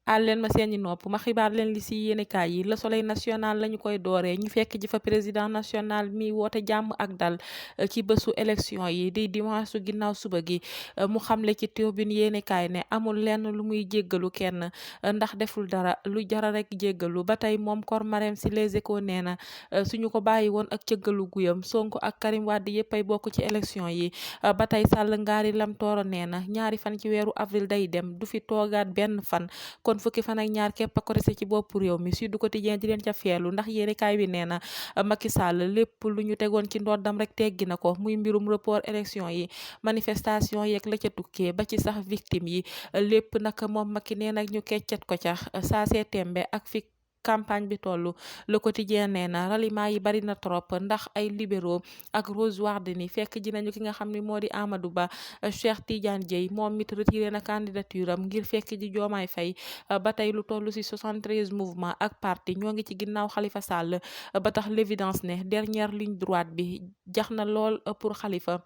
àl leen ma seeni nopp ma xibaar leen li si yéenekaay yi Le Soleil national lañu koy dooree ñu fekk ji fa président national mi woote jàmm ak dal ci bésu élection yi di dimanche su ginnaaw suba gi. Mu xamle ci Tribune yéenekaay ne amul lenn lu muy jéggalu kenn ndax deful dara lu jara rek jéggalu. Ba tey moom Kor Marème si Les Échos nee na suñu ko bàyyi woon ak cëggalu guyam Sonko ak Karim Wade yëpp ay bokk ci élection yi. Ba tey Sall ngaari lam tooro nee na ñaari fan ci weeru avril day dem du fi toogaat benn fan, kon fukki fan ak ñaar képp a ko dese ci bopp réew mi. Sud Quotidien di leen ca feelu ndax yéenekaay bi nee na Macky Sall lépp lu ñu tegoon ci ndoddam rek teggi na ko, muy mbirum report élection yi, manifestation yeeg la ca tukkee ba ci sax victime yi lépp nag moom Macky nee nag ñu keccat ko ca saa see tembe ak fi campagne bi tollu. Le Quotidien nee na ralliement yi bari na trop ndax ay libéraux ak Rose Wardini fekk ji nañu ki nga xam ne moo di Amadou Ba. Cheikh Tidiane Dièye moom mit retiré na candidature am ngir fekk ji Diomaye Faye. Ba tey lu toll ci 73 mouvement ak parti ñoo ngi ci ginnaaw Khalifa Sall. Ba tax l'évidence ne dernière ligne droite bi jax na lool pour Khalifa.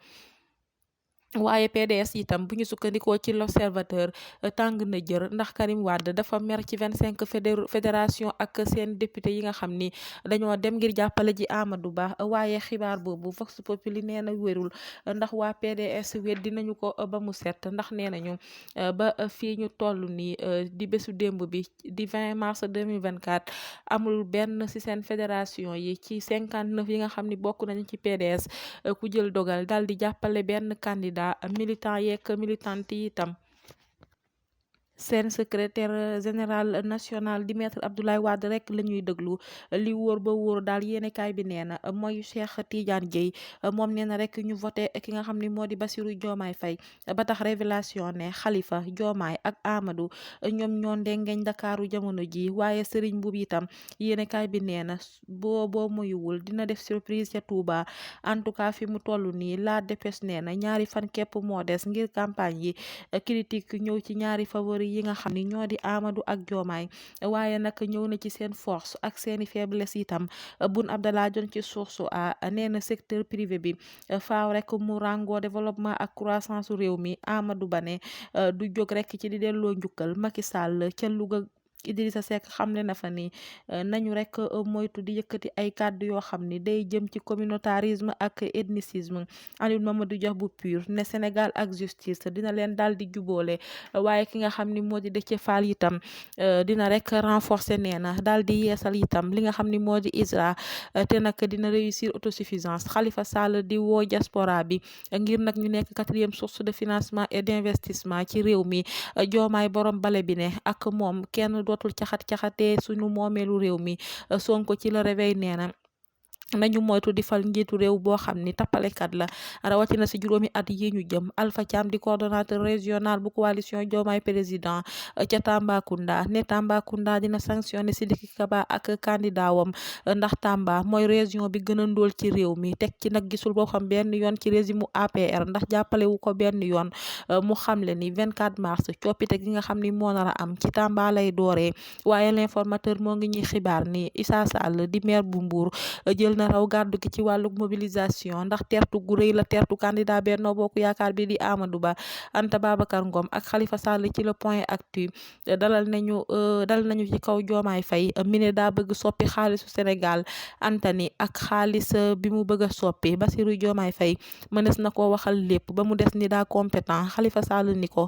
waaye PDS itam bu ñu sukkandikoo ci l'Observateur tàng na jër ndax Karim Wade dafa mer ci 25 fédération ak seen député yi nga xam ni dañoo dem ngir jàppale ji Amadou Ba. waaye xibaar boobu Vox Populi nee na wérul ndax waa PDS weddi nañu ko ba mu set, ndax nee nañu ba fii ñu toll nii di bésu démb bi di 20 mars 2024 amul benn ci seen fédération yi ci 59 yi nga xam ni bokk nañu ci PDS ku jël dogal dal di jàppale benn candidat. Militant yeeg militante yi itam seen secrétaire général national di maître Abdoulaye Wade rek la ñuy déglu. li wóor ba wóor daal yéenekaay bi nee na mooy Cheikh Tidiane Dièye moom nee na rek ñu voté ki nga xam ne moo di Bassirou Diomaye Faye. ba tax révélation ne Khalifa Diomaye ak Amadou ñoom ñoo ndengeñ Ndakaaru jamono ji. waaye Serigne Mboup itam yéenekaay bi nee na boo muyuwul dina def surprise ca Touba. en tout cas fi mu toll nii la dépêche nee na ñaari fan képp moo des ngir campagne yi. critique ñëw ci ñaari favori yi nga xam ni ñoo di Amadou ak Diomaye, waaye nag ñëw na ci seen force ak seeni faiblesse itam. Boun Abdallah Dionne ci source a nee na secteur privé bi faaw rek mu rango développement ak croissance réew mi. Amadou Ba ne du jóg rek ci di delloo njukkal Macky Sall ca Louga. Idrissa Seck xamle na fa ni nañu rek moytu di yëkkati ay kàddu yoo xam ni day jëm ci communautarisme ak ethnicisme. Aliou Mamadou Dia bu PUR ne Sénégal ak justice dina leen daal di jubóole. waaye ki nga xam ni moo di Déthié Fall itam dina rek renforcer nee na daal di yeesal itam li nga xam ni moo di ISRA te nag dina réussir autosuffisance. Khalifa Sall di woo diaspora bi ngir nag ñu nekk 4e source de financement et d'investissement ci réew mi. Diomaye borom bale bi ne ak moom kenn dootul caxat-caxatee suñu moomeelu réew mi. Sonko ci Le Réveil nee na nañu moytu di fal njiitu réew boo xam ni tappalekat la rawatina si juróomi at yi ñu jëm. Alpha Thiam di coordonnateur régional bu coalition Diomaye président ca Tambacounda ne Tambacounda dina sanctionné Sidiki Kaba ak candidat wam ndax Tamba mooy région bi gën a ndóol ci réew mi. teg ci nag gisul boo xam benn yoon ci régime APR ndax jàppale wu ko benn yoon. mu xamle ni 24 mars coppite gi nga xam ni moo nar a am ci Tamba lay dooree. waaye l'informateur moo ngi ñuy xibaar ni Issa Sall di maire bu Mbour jël na raw gàddu gi ci wàllu mobilisation ndax tertu gu rëy la tertu candidat Benno Bokk Yaakaar bi di Amadou Ba. Anta Babacar Ngom ak Khalifa Sall ci Le Point Actu dal nañu ci kaw Diomaye Faye mi ne daa bëgg soppi xaalisu Sénégal. Antani ak xaalis bi mu bëgg a soppi Bassirou Diomaye Faye mënees na ko waxal lépp ba mu des ni daa compétent. Khalifa Sall ni ko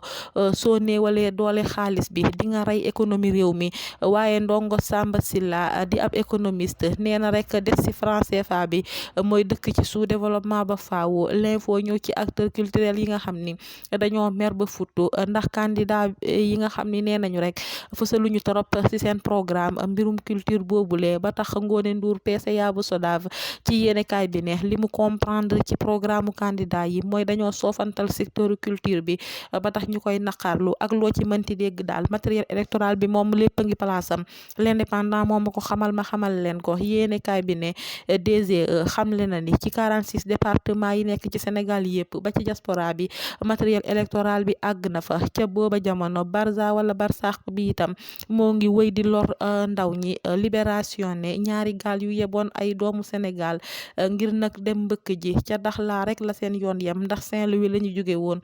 soo néewalee doole xaalis bi di nga rey économie réew mi. waaye Ndongo Samba Sylla di ab économiste nee na rek des ci franc CFA bi mooy dëkk ci sous développement ba faaw. L'info ñëw ci acteur culturel yi nga xam ni dañoo mer ba futtu ndax candidat yi nga xam ni nee nañu rek fësaluñu trop ci seen programme mbirum culture boobule. ba tax Ngoné Ndour PCA bu SODAV ci yéenekaay bi ne li mu comprendre ci programme candidat yi mooy dañoo soofantal secteur culture bi ba tax ñu koy naqarlu. ak loo ci mënti dégg daal matériel électoral bi moom lépp a ngi palaasam. L'Indépendant moom ma ko xamal ma xamal leen ko. yéenekaay bi ne DGE xamle na ni ci 46 départements yi nekk ci Sénégal yëpp ba ci diaspora bi matériel électoral bi àgg na fa ca booba jamono Barza wala Barsàq bi itam moo ngi wéy di lor ndaw ñi. Libération ne ñaari gaal yu yeboon ay doomu Sénégal ngir nag dem mbëkk ji ca Daxla rek la seen yoon yem ndax Saint-Louis la ñu jóge woon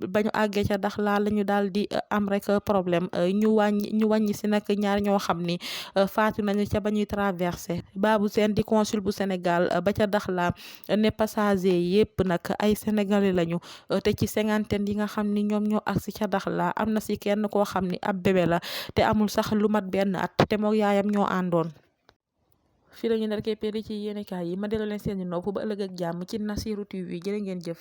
ba ñu àggee ca Daxla la ñu daal di am rek problème ñu wàññi si nag ñaar ñoo xam ni faatu nañu ca ba ñuy traversé Babou Sène di consul bu Sénégal ba ca Daxla ne passager yépp nag ay sénégalais lañu te ci cinquantaine yi nga xam ni ñoom ñoo agsi ca Daxla am na si kenn koo xam ni ab bébé la te amul sax lu mat benn at te mook yaayam ñoo àndoon. fii la ñu nar keppee li ci yéenekaay yi ma delloo leen seeni nopp ba ëllëg ak jàmm ci Nassirou TV jërë ngeen jëf.